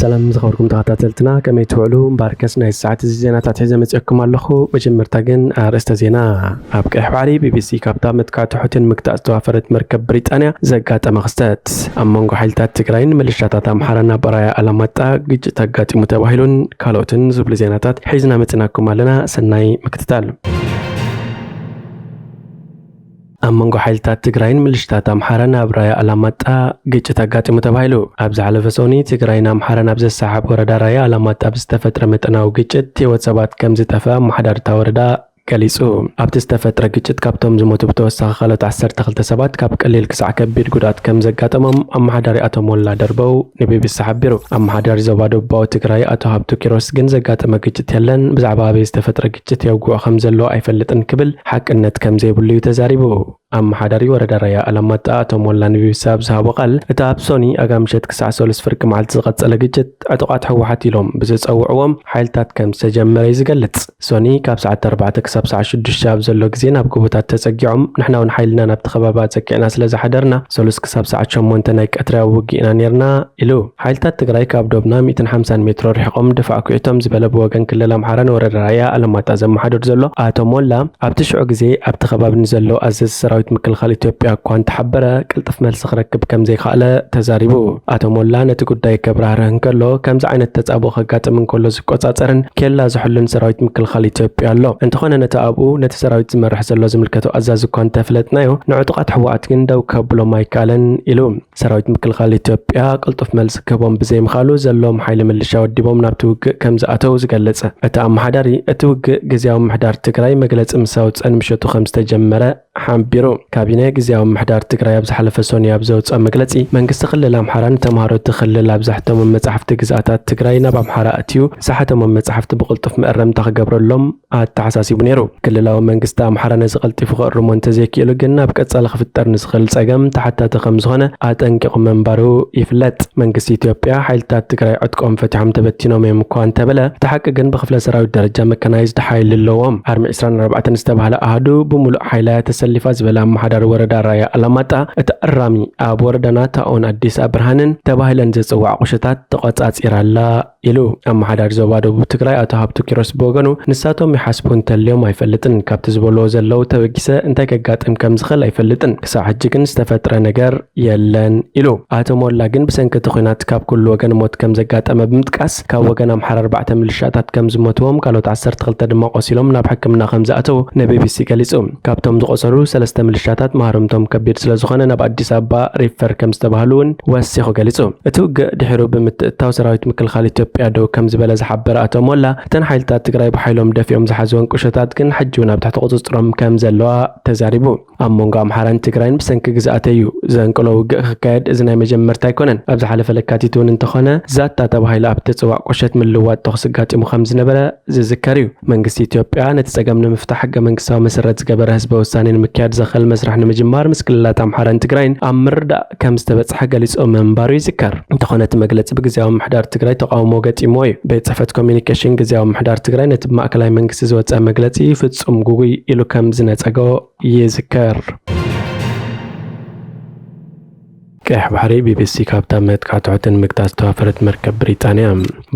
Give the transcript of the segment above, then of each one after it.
ሰላም ዝኸበርኩም ተኸታተልትና፣ ከመይ ትውዕሉ? እምበኣርከስ ናይ ሰዓት እዚ ዜናታት ሒዘ መጺኦኩም ኣለኹ። መጀመርታ ግን ኣርእስተ ዜና። ኣብ ቀይሕ ባሕሪ ቢቢሲ ካብታ መጥቃዕቲ ሑቲ ንምግታእ ዝተዋፈረት መርከብ ብሪጣንያ ዘጋጠመ ክስተት። ኣብ መንጎ ሓይልታት ትግራይን ምልሻታት ኣምሓራን ኣብ ራያ ኣላማጣ ግጭት ኣጋጢሙ ተባሂሉን ካልኦትን ዝብሉ ዜናታት ሒዝና መጺናኩም ኣለና። ሰናይ ምክትታል። ኣብ መንጎ ሓይልታት ትግራይን ምልሽታት ኣምሓራን ኣብ ራያ ኣላማጣ ግጭት ኣጋጢሙ ተባሂሉ። ኣብ ዝሓለፈ ሰሙን ትግራይን ኣምሓራን ኣብ ዘሰሓብ ወረዳ ራያ ኣላማጣ ብዝተፈጥረ መጠናዊ ግጭት ህይወት ሰባት ከም ዝጠፍአ ኣመሓዳሪ እታ ወረዳ ገሊጹ። ኣብቲ ዝተፈጥረ ግጭት ካብቶም ዝሞቱ ብተወሳኺ ካልኦት ዓሰርተ ክልተ ሰባት ካብ ቀሊል ክሳዕ ከቢድ ጉድኣት ከም ዘጋጠሞም ኣመሓዳሪ ኣቶ ሞላ ደርበው ንቢቢሲ ሓቢሩ። ኣመሓዳሪ ዞባ ደቡባዊ ትግራይ ኣቶ ሃብቱ ኪሮስ ግን ዘጋጠመ ግጭት የለን፣ ብዛዕባ ኣበይ ዝተፈጥረ ግጭት የውግዖ ከም ዘሎ ኣይፈልጥን ክብል ሓቅነት ከም ዘይብሉ እዩ ተዛሪቡ። ኣመሓዳሪ ወረዳ ራያ ኣላማጣ ኣቶ ሞላ ንቢቢሲ ኣብ ዝሃቦ ቃል፣ እቲ ኣብ ሰኑይ ኣጋ ምሸት ክሳዕ ሰሉስ ፍርቂ መዓልቲ ዝቐጸለ ግጭት ዕጡቓት ህወሓት ኢሎም ብዝጸውዕዎም ሓይልታት ከም ዝተጀመረ እዩ ዝገልጽ። ሰኑይ ካብ ሰዓት ኣርባዕተ ክሳብ ሰዓት ሽዱሽተ ኣብ ዘሎ ግዜ ናብ ጎቦታት ተጸጊዖም፣ ንሕና እውን ሓይልና ናብቲ ከባቢ ኣጸጊዕና ስለ ዝሓደርና፣ ሰሉስ ክሳብ ሰዓት ሸሞንተ ናይ ቀትሪ ኣብ ውግእ ኢና ነይርና ኢሉ። ሓይልታት ትግራይ ካብ ዶብና ሚእትን ሓምሳን ሜትሮ ርሒቖም ድፋዕ ኩዒቶም ዝበለ ብወገን ክልል ኣምሓራ ንወረዳ ራያ ኣላማጣ ዘመሓድር ዘሎ ኣቶ ሞላ፣ ኣብቲ ሽዑ ግዜ ኣብቲ ከባቢ ንዘለዉ ኣዘዝቲ ሰራዊት ምክልኻል ኢትዮጵያ እኳ እንተሓበረ፣ ቅልጥፍ መልሲ ክረክብ ከም ዘይከኣለ ተዛሪቡ። ኣቶ ሞላ ነቲ ጉዳይ ከብራህርህ እንከሎ፣ ከምዚ ዓይነት ተጻብኦ ከጋጥም እንከሎ ዝቆጻጸርን ኬላ ዝሕሉን ሰራዊት ምክልኻል ኢትዮጵያ ኣሎ። እንተኾነ ነቲ ኣብኡ ነቲ ሰራዊት ዝመርሕ ዘሎ ዝምልከቶ ኣዛዚ እኳ እንተፍለጥናዮ፣ ንዕጡቓት ህወሓት ግን ደው ከብሎም ኣይከኣለን ኢሉ። ሰራዊት ምክልኻል ኢትዮጵያ ቅልጡፍ መልሲ ክህቦም ብዘይምኽኣሉ፣ ዘለዎም ሓይሊ ምልሻ ወዲቦም ናብቲ ውግእ ከም ዝኣተው ዝገልጽ እቲ ኣመሓዳሪ፣ እቲ ውግእ ግዝያዊ ምምሕዳር ትግራይ መግለጺ ምስ ኣውጽአ ንምሸቱ ከም ዝተጀመረ ሓቢሩ። ካቢነ ግዝያዊ ምምሕዳር ትግራይ ኣብ ዝሓለፈ ሰኑይ ኣብ ዘውጽኦ መግለጺ፣ መንግስቲ ክልል ኣምሓራ ንተምሃሮ እቲ ክልል ኣብ ዘሕተሞም መጻሕፍቲ ግዝኣታት ትግራይ ናብ ኣምሓራ ኣትዩ ዝሓተሞም መጻሕፍቲ ብቕልጡፍ መእረምታ ክገብረሎም ኣተሓሳሲቡ ነይሩ። ክልላዊ መንግስቲ ኣምሓራ ነዚ ቀልጢፉ ክእርሞ እንተዘይክኢሉ ግን፣ ኣብ ቀጻሊ ክፍጠር ንዝኽእል ጸገም ተሓታቲ ከም ዝኾነ ኣጠንቂቑ ምንባሩ ይፍለጥ። መንግስቲ ኢትዮጵያ፣ ሓይልታት ትግራይ ዕጥቆም ፈቲሖም ተበቲኖም እዮም እኳ እንተበለ፣ እቲ ሓቂ ግን ብክፍለ ሰራዊት ደረጃ መካናይዝድ ሓይሊ ኣለዎም። ኣርሚ ዕስራን ኣርባዕተን ዝተባህለ ኣሃዱ ብምሉእ ሓይላ እያ ተሰሊፋ ዝበለ ኣመሓዳሪ ወረዳ ራያ ኣላማጣ፣ እቲ ኣራሚ ኣብ ወረዳና ታኦን ኣዲስ ኣብርሃንን ተባሂለን ዝጽዋዕ ቁሸታት ተቖጻጺራ ኣላ ኢሉ። ኣመሓዳሪ ዞባ ደቡብ ትግራይ ኣቶ ሃብቱ ኪሮስ ብወገኑ፣ ንሳቶም ይሓስቡ እንተልዮም ኣይፈልጥን፣ ካብቲ ዝበልዎ ዘለዉ ተበጊሰ እንታይ ከጋጥም ከም ዝኽእል ኣይፈልጥን፣ ክሳብ ሕጂ ግን ዝተፈጥረ ነገር የለን ኢሉ። ኣቶ ሞላ ግን ብሰንኪ እቲ ኲናት ካብ ኩሉ ወገን ሞት ከም ዘጋጠመ ብምጥቃስ፣ ካብ ወገን ኣምሓራ ኣርባዕተ ምልሻታት ከም ዝሞትዎም፣ ካልኦት ዓሰርተ ክልተ ድማ ቆሲሎም ናብ ሕክምና ከም ዝኣተዉ ንቢቢሲ ገሊጹ። ካብቶም ዝቆሰሉ ሰለስተ ምልሻታት ማህረምቶም ከቢድ ስለ ዝኾነ ናብ ኣዲስ ኣበባ ሪፈር ከም ዝተባህሉ እውን ወሲኹ ገሊጹ። እቲ ውግእ ድሒሩ ብምትእትታው ሰራዊት ምክልኻል ኢትዮጵያ ደው ከም ዝበለ ዝሓበረ ኣቶ ሞላ፣ እተን ሓይልታት ትግራይ ብሓይሎም ደፊኦም ዝሓዝወን ቁሸታት ግን ሕጂ እውን ኣብ ትሕቲ ቁጽጽሮም ከም ዘለዋ ተዛሪቡ። ኣብ መንጎ ኣምሓራን ትግራይን ብሰንኪ ግዝኣተይ እዩ ዘንቅሎ ውግእ ክካየድ እዚ ናይ መጀመርታ ኣይኮነን። ኣብ ዝሓለፈ ለካቲት እውን እንተኾነ ዛታ ተባሂሉ ኣብ ትጽዋዕ ቁሸት ምልውዋጥ ተኹሲ ኣጋጢሙ ከም ዝነበረ ዝዝከር እዩ። መንግስቲ ኢትዮጵያ ነቲ ጸገም ንምፍታሕ ሕገ መንግስታዊ መሰረት ዝገበረ ህዝበ ውሳኔ ንምክያድ ዘኽእል መስርሕ ንምጅማር ምስ ክልላት ኣምሓራን ትግራይን ኣብ ምርዳእ ከም ዝተበጽሐ ገሊጹ ምንባሩ ይዝከር። እንተኾነ እቲ መግለጺ ብግዝያዊ ምምሕዳር ትግራይ ተቓውሞ ገጢምዎ እዩ። ቤት ጽሕፈት ኮሚኒኬሽን ግዝያዊ ምምሕዳር ትግራይ ነቲ ብማእከላይ መንግስቲ ዝወጸ መግለጺ ፍጹም ጉጉይ ኢሉ ከም ዝነጸጎ ይዝከር። ቀይሕ ባሕሪ፣ ቢቢሲ ካብታ መጥቃዕቲ ሑቲ ንምግታእ ዝተዋፈረት መርከብ ብሪጣንያ።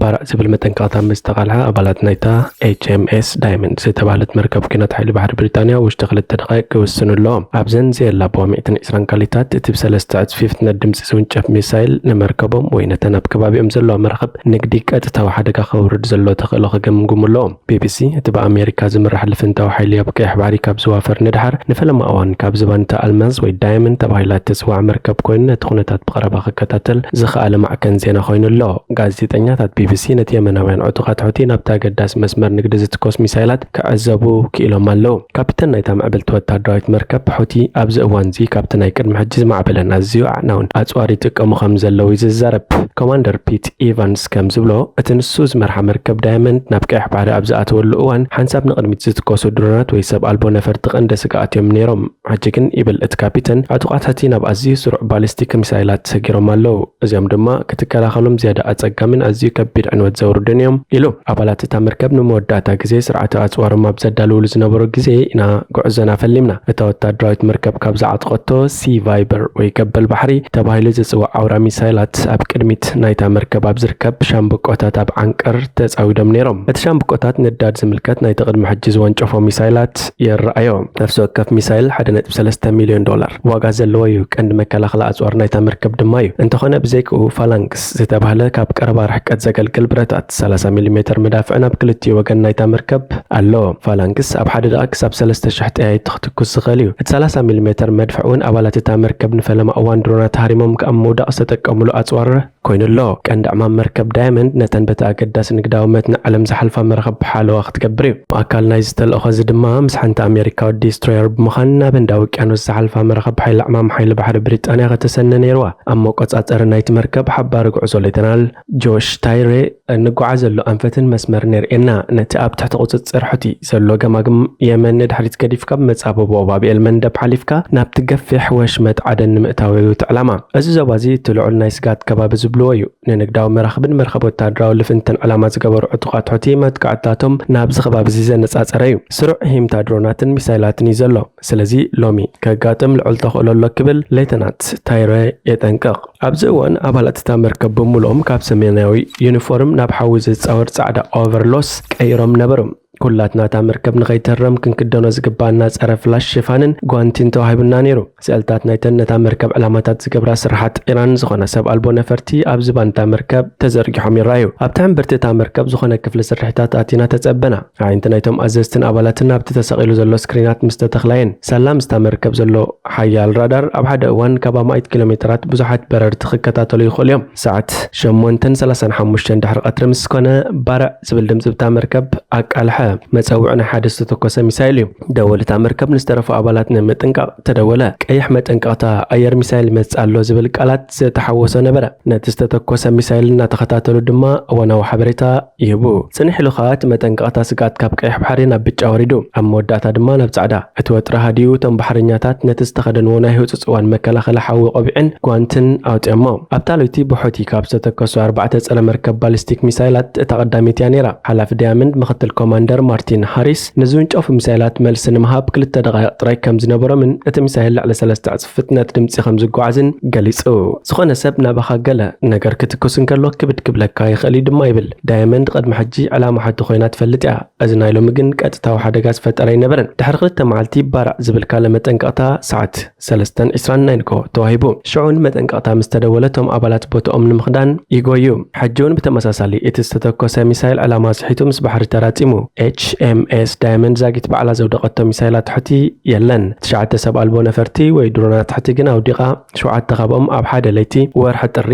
ባርዕ ዝብል መጠንቀቕታ ምስ ተቓልዐ፣ ኣባላት ናይታ ኤች ኤም ኤስ ዳይመንድ ዝተባህለት መርከብ ኲናት ሓይሊ ባሕሪ ብሪጣንያ ውሽጢ ክልተ ደቓይቕ ክውስኑ ኣለዎም። ኣብዘን ዘየላበዋ ሚእትን ዕስራን ካሊታት፣ እቲ ብሰለስተ ዕጽፊ ፍጥነት ድምጺ ዝውንጨፍ ሚሳይል ንመርከቦም ወይ ነተን ኣብ ከባቢኦም ዘለዋ መራኽብ ንግዲ ቀጥታዊ ሓደጋ ከውርድ ዘሎ ተኽእሎ ክግምግሙ ኣለዎም። ቢቢሲ፣ እቲ ብኣሜሪካ ዝምራሕ ልፍንታዊ ሓይሊ ኣብ ቀይሕ ባሕሪ ካብ ዝዋፈር ንድሓር፣ ንፈለማ እዋን ካብ ዝባን እታ ኣልማዝ ወይ ዳይመንድ ተባሂላ እትጽዋዕ መርከብ ኮይኑ፣ ነቲ ኩነታት ብቐረባ ክከታተል ዝኸኣለ ማዕከን ዜና ኮይኑ ኣሎ። ጋዜጠኛታት ቢቢሲ ነቲ የመናውያን ዕጡቓት ሑቲ ናብቲ ኣገዳሲ መስመር ንግዲ ዝትኮስ ሚሳይላት ክዕዘቡ ክኢሎም ኣለዉ። ካፒተን ናይታ ምዕብልቲ ወታደራዊት መርከብ፣ ሑቲ ኣብዚ እዋንዚ ካብቲ ናይ ቅድሚ ሕጂ ዝማዕበለን ኣዝዩ ኣዕናውን ኣጽዋር ይጥቀሙ ከም ዘለዉ እዩ ዝዛረብ። ኮማንደር ፒት ኢቫንስ ከም ዝብሎ፣ እቲ ንሱ ዝመርሓ መርከብ ዳያመንድ ናብ ቀይሕ ባሕሪ ኣብ ዝኣተወሉ እዋን፣ ሓንሳብ ንቕድሚት ዝትኮሱ ድሮናት ወይ ሰብ ኣልቦ ነፈርቲ ቀንዲ ስግኣት እዮም ነይሮም። ሕጂ ግን፣ ይብል እቲ ካፒተን፣ ዕጡቓት ሑቲ ናብ ኣዝዩ ስሩዕ ባሊስቲክ ሚሳይላት ሰጊሮም ኣለዉ። እዚኦም ድማ ክትከላኸሎም ዝያዳ ኣጸጋምን ኣዝዩ ከቢድ ብድዕንወት ዘውርዱን እዮም ኢሉ። ኣባላት እታ መርከብ ንመወዳእታ ግዜ ስርዓተ ኣጽዋሮም ኣብ ዘዳልውሉ ዝነበሩ ግዜ ኢና ጉዕዞና ፈሊምና። እታ ወታደራዊት መርከብ ካብ ዝዓጠቐቶ ሲ ቫይበር ወይ ገበል ባሕሪ ተባሂሉ ዝጽዋዕ ኣውራ ሚሳይላት ኣብ ቅድሚት ናይታ መርከብ ኣብ ዝርከብ ሻምብቆታት ኣብ ዓንቀር ተጻዊዶም ነይሮም። እቲ ሻምብቆታት ነዳድ ዝምልከት ናይቲ ቅድሚ ሕጂ ዝወንጨፎ ሚሳይላት የረኣዮ። ነፍሲ ወከፍ ሚሳይል ሓደ ነጥቢ ሰለስተ ሚልዮን ዶላር ዋጋ ዘለዎ እዩ። ቀንዲ መከላኸሊ ኣጽዋር ናይታ መርከብ ድማ እዩ። እንተኾነ ብዘይክኡ ፋላንክስ ዝተባህለ ካብ ቀረባ ርሕቀት ዘገልግል ብረታት ሰላሳ ሚሊ ሜተር መዳፍዕ ናብ ክልቲኡ ወገን ናይታ መርከብ ኣሎ። ፋላንክስ ኣብ ሓደ ደቓ ክሳብ ሰለስተ ሽሕ ጠያይቲ ክትኩስ ዝኽእል እዩ። እቲ ሰላሳ ሚሊ ሜተር መድፍዕ እውን ኣባላት እታ መርከብ ንፈለማ እዋን ድሮናት ሃሪሞም ኣብ ምውዳቕ ዝተጠቀሙሉ ኣጽዋር ኮይኑ ኣሎ። ቀንዲ ዕማም መርከብ ዳያመንድ ነተን በቲ ኣገዳሲ ንግዳዊ መትኒ ዓለም ዝሓልፋ መራኽብ ሓለዋ ክትገብር እዩ። ኣካል ናይዚ ተልእኾ እዚ ድማ ምስ ሓንቲ ኣሜሪካዊት ዲስትሮየር ብምዃን ናብ ህንዳዊ ውቅያኖስ ዝሓልፋ መራኽብ ሓይሊ ዕማም ሓይሊ ባሕሪ ብሪጣንያ ከተሰነ ነይርዋ። ኣብ መቆጻጸሪ ናይቲ መርከብ ሓባሪ ጉዕዞ ሌተናል ጆሽ ታይሬ፣ "እንጓዓዘሉ ኣንፈትን መስመርን የርእየና። ነቲ ኣብ ትሕቲ ቁጽጽር ሑቲ ዘሎ ገማግም የመን ንድሕሪት ገዲፍካ ብመጻብቦ ባብ ኤል መንደብ ሓሊፍካ ናብቲ ገፊሕ ወሽመጥ ዓደን ንምእታው እዩ እቲ ዕላማ። እዚ ዞባ እዚ እቲ ልዑል ናይ ስጋት ከባቢ ዝብልዎ እዩ። ንንግዳዊ መራኽብን መርኸብ ወታደራዊ ልፍንትን ዕላማ ዝገበሩ ዕጡቓት ሑቲ መጥቃዕትታቶም ናብዚ ከባቢ እዚ ዘነጻጸረ እዩ። ስሩዕ ሂምታ ድሮናትን ሚሳይላትን እዩ ዘሎ። ስለዚ ሎሚ ከጋጥም ልዑል ተኽእሎ ኣሎ" ክብል ሌተናት ታይሬ የጠንቅቕ። ኣብዚ እዋን ኣባላት እታ መርከብ ብምሉኦም ካብ ሰሜናዊ ዩኒፎርም ናብ ሓዊ ዝጻወር ጻዕዳ ኦቨርሎስ ቀይሮም ነበሩ። ኩላትና እታ መርከብ ንኸይትህረም ክንክደኖ ዝግባኣና ጸረ ፍላሽ ሽፋንን ጓንቲን ተዋሂቡና ነይሩ። ስእልታት ናይተን ነታ መርከብ ዕላማታት ዝገብራ ስርሓት ኢራን ዝኾና ሰብ ኣልቦ ነፈርቲ ኣብ ዝባን እታ መርከብ ተዘርጊሖም ይረኣዩ። ኣብቲ ሕምብርቲ እታ መርከብ ዝኾነ ክፍሊ ስርሒታት ኣቲና ተጸበና። ኣዒንቲ ናይቶም ኣዘዝትን ኣባላትን ኣብቲ ተሰቒሉ ዘሎ ስክሪናት ምስ ተተኽላየን፣ ሳላ ምስታ መርከብ ዘሎ ሓያል ራዳር ኣብ ሓደ እዋን ካብ ኣማኢት ኪሎ ሜትራት ብዙሓት በረርቲ ክከታተሉ ይኽእሉ እዮም። ሰዓት ሸሞንተን ሰላሳን ሓሙሽተን ድሕሪ ቀትሪ ምስ ኮነ፣ ባርዕ ዝብል ድምጺ ብታ መርከብ ኣቃልሐ። መጸውዒ ናይ ሓደ ዝተተኮሰ ሚሳይል እዩ። ደወል እታ መርከብ ንዝተረፉ ኣባላት ንምጥንቃቕ ተደወለ። ቀይሕ መጠንቀቕታ ኣየር ሚሳይል ይመጽእ ኣሎ ዝብል ቃላት ዝተሓወሶ ነበረ። ነቲ ዝተተኮሰ ሚሳይል እናተኸታተሉ ድማ እዋናዊ ሓበሬታ ይህቡ። ጽንሕ ኢሉ ኸኣ እቲ መጠንቀቕታ ስግኣት ካብ ቀይሕ ባሕሪ ናብ ብጫ ወሪዱ። ኣብ መወዳእታ ድማ ናብ ጻዕዳ። እቲ ወጥሪ ሃዲኡ፣ እቶም ባሕረኛታት ነቲ ዝተኸደንዎ ናይ ህጹጽ እዋን መከላኸሊ ሓዊ ቆቢዕን ጓንትን ኣውጺኦሞ። ኣብታ ለይቲ ብሑቲ ካብ ዝተተኮሱ ኣርባዕተ ጸረ መርከብ ባሊስቲክ ሚሳይላት እታ ቀዳመይቲ እያ ነይራ። ሓላፊ ዳያመንድ ምኽትል ኮማንደር ማርቲን ሃሪስ፣ ንዝውንጨፉ ሚሳይላት መልሲ ንምሃብ ክልተ ደቓይቕ ጥራይ ከም ዝነበሮምን እቲ ሚሳይል ልዕሊ ሰለስተ ዕጽፊ ፍጥነት ድምጺ ከም ዝጓዓዝን ገሊጹ። ዝኾነ ሰብ ናባኻ ገለ ነገር ክትኩስ እንከሎ ክብድ ክብለካ ይኽእል እዩ ድማ ይብል። ዳያመንድ ቅድሚ ሕጂ ዕላማ ሑቲ ኮይና ትፈልጥ እያ። እዚ ናይ ሎሚ ግን ቀጥታዊ ሓደጋ ዝፈጠረ ኣይነበረን። ድሕሪ ክልተ መዓልቲ ባርዕ ዝብል ካልእ መጠንቀቕታ ሰዓት ሰለስተን ዕስራን ናይ ንግሆ ተዋሂቡ። ሽዑ ንመጠንቀቕታ ምስ ተደወለ እቶም ኣባላት ቦትኦም ንምኽዳን ይጎዩ። ሕጂ እውን ብተመሳሳሊ እቲ ዝተተኮሰ ሚሳይል ዕላማ ስሒቱ ምስ ባሕሪ ተራጺሙ። ኤች ኤም ኤስ ዳያመንድ ዛጊት ባዕላ ዘውደቐቶ ሚሳይላት ሑቲ የለን። ትሽዓተ ሰብ ኣልቦ ነፈርቲ ወይ ድሮናት ሑቲ ግን ኣውዲቓ፣ ሸውዓተ ካብኦም ኣብ ሓደ ለይቲ ወርሒ ጥሪ።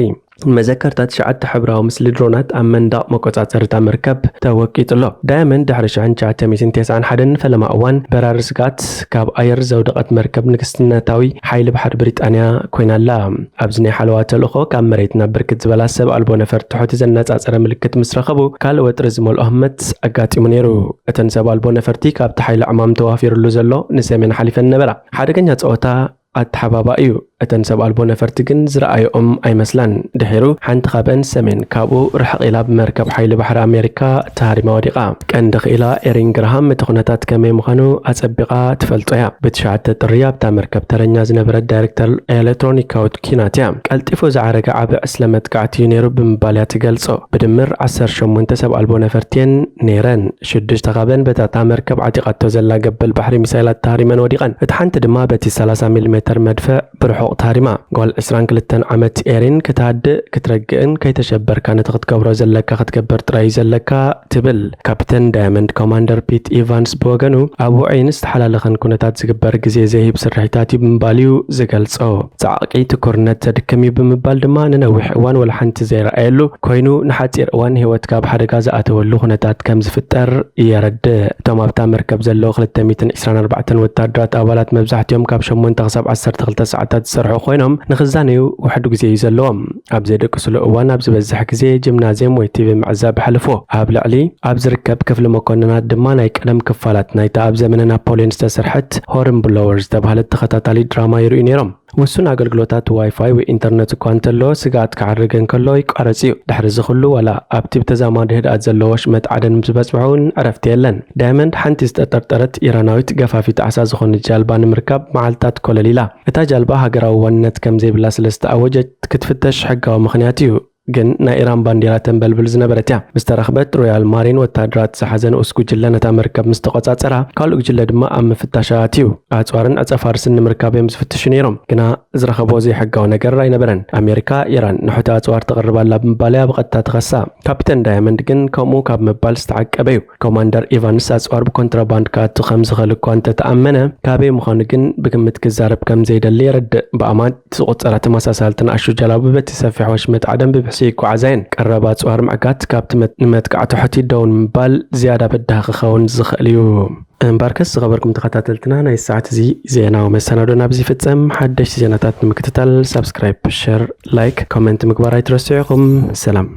ንመዘከርታ ትሽዓተ ሕብራዊ ምስሊ ድሮናት ኣብ መንደቕ መቆጻጸሪ እታ መርከብ ተወቂጡ ኣሎ። ዳያመንድ ድሕሪ ሽሕን ትሽዓተ ሚእትን ተስዓን ሓደን ንፈለማ እዋን በራሪ ስግኣት ካብ ኣየር ዘውደቐት መርከብ ንግስትነታዊ ሓይሊ ባሕሪ ብሪጣንያ ኮይና ኣላ። ኣብዚ ናይ ሓለዋ ተልእኾ ካብ መሬት ናብ ብርክት ዝበላ ሰብ ኣልቦ ነፈርቲ ሑቲ ዘነጻጸረ ምልክት ምስ ረኸቡ ካልእ ወጥሪ ዝመልኦ ህመት ኣጋጢሙ ነይሩ። እተን ሰብ ኣልቦ ነፈርቲ ካብቲ ሓይሊ ዕማም ተዋፊሩሉ ዘሎ ንሰሜን ሓሊፈን ነበራ። ሓደገኛ ጸወታ ኣተሓባባ እዩ። እተን ሰብ ኣልቦ ነፈርቲ ግን ዝረኣየኦም ኣይመስላን። ድሒሩ ሓንቲ ካብአን ሰሜን ካብኡ ርሕቕ ኢላ ብመርከብ ሓይሊ ባሕሪ ኣሜሪካ ተሃሪማ ወዲቓ። ቀንዲ ክኢላ ኤሪን ግርሃም እቲ ኩነታት ከመይ ምዃኑ ኣጸቢቓ ትፈልጦ እያ። ብትሽዓተ ጥሪ ኣብታ መርከብ ተረኛ ዝነበረት ዳይሬክተር ኤሌክትሮኒካዊት ኪናት እያ። ቀልጢፉ ዝዓረገ ዓቢ ዕስለ መጥቃዕቲ እዩ ነይሩ ብምባል እያ ትገልጾ። ብድምር ዓሰርተ ሸሞንተ ሰብ ኣልቦ ነፈርቲ እየን ነይረን። ሽዱሽተ ካብአን በታ እታ መርከብ ዓጢቓቶ ዘላ ገበል ባሕሪ ሚሳይላት ተሃሪመን ወዲቐን። እታ ሓንቲ ድማ በቲ ሰላሳ ሚሊ ሜተር መድፍዕ ብርሑቕ ተሃሪማ። ጓል ዕስራን ክልተን ዓመት ኤሪን ክትሃድእ ክትረግእን ከይተሸበርካ ነቲ ክትገብሮ ዘለካ ክትገብር ጥራይ እዩ ዘለካ ትብል። ካፕተን ዳያመንድ ኮማንደር ፒት ኢቫንስ ብወገኑ፣ ኣብ ውዑይን ዝተሓላለኸን ኩነታት ዝግበር ግዜ ዘይህብ ስርሒታት እዩ ብምባል እዩ ዝገልጾ። ጻዕቒ ትኩርነት ዘድክም እዩ ብምባል ድማ ንነዊሕ እዋን ወላ ሓንቲ ዘይረኣየሉ ኮይኑ፣ ንሓጺር እዋን ህይወት ካብ ሓደጋ ዝኣተወሉ ኩነታት ከም ዝፍጠር የረድእ። እቶም ኣብታ መርከብ ዘለዉ ክልተ ሚእትን ዕስራን ኣርባዕተን ወታደራት ኣባላት መብዛሕትኦም ካብ ሸሞንተ ክሳብ ዓሰርተ ክልተ ሰዓታት ዝሰርሑ ኮይኖም፣ ንኽዛነዩ ውሑድ ግዜ እዩ ዘለዎም። ኣብ ዘደቅስሉ እዋን ኣብ ዝበዝሕ ግዜ ጂምናዝየም ወይ ቲቪ ምዕዛብ የሕልፉ። ኣብ ልዕሊ ኣብ ዝርከብ ክፍሊ መኮንናት ድማ ናይ ቀደም ክፋላት ናይታ ኣብ ዘመነ ናፖልዮን ዝተሰርሐት ሆርን ብሎወር ዝተባህለት ተኸታታሊ ድራማ ይርእዩ ነይሮም። ውሱን ኣገልግሎታት ዋይፋይ ወይ ኢንተርነት እኳ እንተሎ፣ ስግኣት ክዓርግ እንከሎ ይቋረጽ እዩ። ድሕሪ እዚ ኩሉ፣ ዋላ ኣብቲ ብተዛማዲ ህድኣት ዘለዎ ወሽመጥ ዓደን ምስ በጽሑ እውን ዕረፍቲ የለን። ዳያመንድ ሓንቲ ዝተጠርጠረት ኢራናዊት ገፋፊት ዓሳ ዝኾነት ጃልባ ንምርካብ መዓልታት ኮለል ኢላ። እታ ጃልባ ሃገራዊ ዋንነት ከም ዘይብላ ስለ ዝተኣወጀት ክትፍተሽ ሕጋዊ ምኽንያት እዩ። ግን ናይ ኢራን ባንዲራ ተንበልብል ዝነበረት እያ። ምስ ተረኽበት፣ ሮያል ማሪን ወታደራት ዝሓዘ ንኡስ ጉጅለ ነታ መርከብ ምስ ተቖጻጸራ፣ ካልእ ጉጅለ ድማ ኣብ ምፍታሽ ኣትዩ። ኣጽዋርን ዕጸ ፋርስን ንምርካብ እዮም ዝፍትሹ ነይሮም። ግና ዝረኸቦ ዘይሕጋዊ ነገር ኣይነበረን። ኣሜሪካ፣ ኢራን ንሑቲ ኣጽዋር ተቕርብ ኣላ ብምባል እያ ብቐጥታ ትኸሳ። ካፒተን ዳያመንድ ግን ከምኡ ካብ ምባል ዝተዓቀበ እዩ። ኮማንደር ኢቫንስ ኣጽዋር ብኮንትራባንድ ክኣቱ ከም ዝኽእል እኳ እንተተኣመነ፣ ካበይ ምዃኑ ግን ብግምት ክዛረብ ከም ዘይደሊ የረድእ። ብኣማት ዝቑጸራ ተመሳሳልቲ ንኣሽቱ ጀላቡ በቲ ሰፊሕ ወሽመጥ ዓደን ብብሕሲ ይጓዓዛ እየን። ቀረብ ኣጽዋር ምዕጋት ካብቲ መት-፣ ንመጥቃዕቲ ሑቲ ደው ንምባል ዝያዳ በዳሂ ክኸውን ዝኽእል እዩ። እምበርከስ ዝኸበርኩም ተኸታተልትና፣ ናይ ሰዓት እዚ ዜናዊ መሰናዶና ኣብዚ ይፍጸም። ሓደሽቲ ዜናታት ንምክትታል ሳብስክራይብ፣ ሸር፣ ላይክ፣ ኮመንት ምግባር ኣይትረስዑ ኢኹም። ሰላም።